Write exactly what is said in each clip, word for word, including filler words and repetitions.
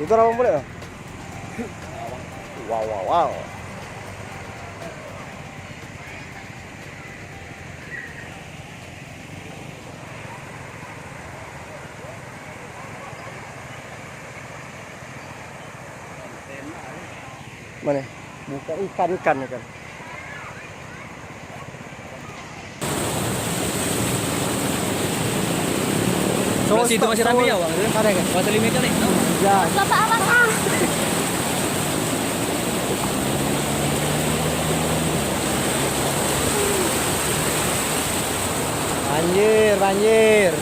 Motor abang pulek tu. Wow, wow, wow. Mane? Bukan ikan, ikan, ikan. Sebelah situ masih rame ya, Bang? Ada kan? Pasal lima kali? Ya. Bapak apa, Kak? Banjir, banjir.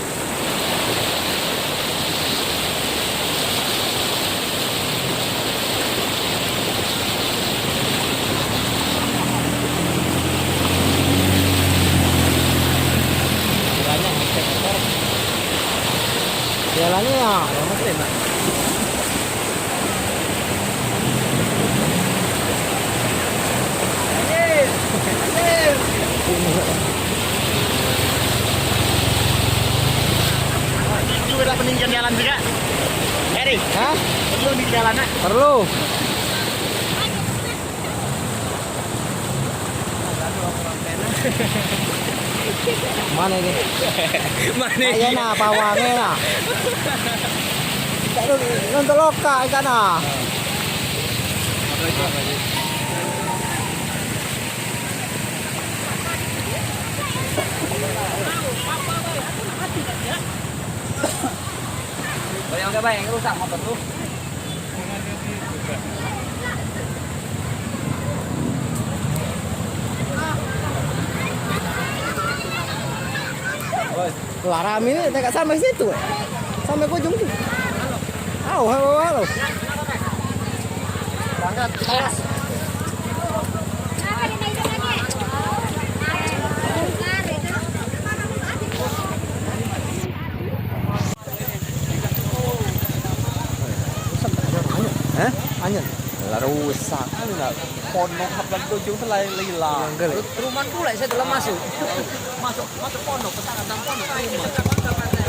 Jalannya ya, juga dak peninggian jalan juga. Eri. Hah? Perlu di jalan, ah. Perlu. Mane ni? Mane? Ayo nah, pawange nah. Tak lu nonton lokal ikan nah. Bayang dah bayang rusak motor tu. Lah rame ni dekat sampai situ. Sampai ke ujung tu. Au, halo, halo. Berangkat, awas. Hah? Angin. Lah rusak. Anu lah. Ponok hap lagi ujung tu lain lila. Rumahan pula saya telah masuk. Masuk, masuk ponok, petang dalam ponok.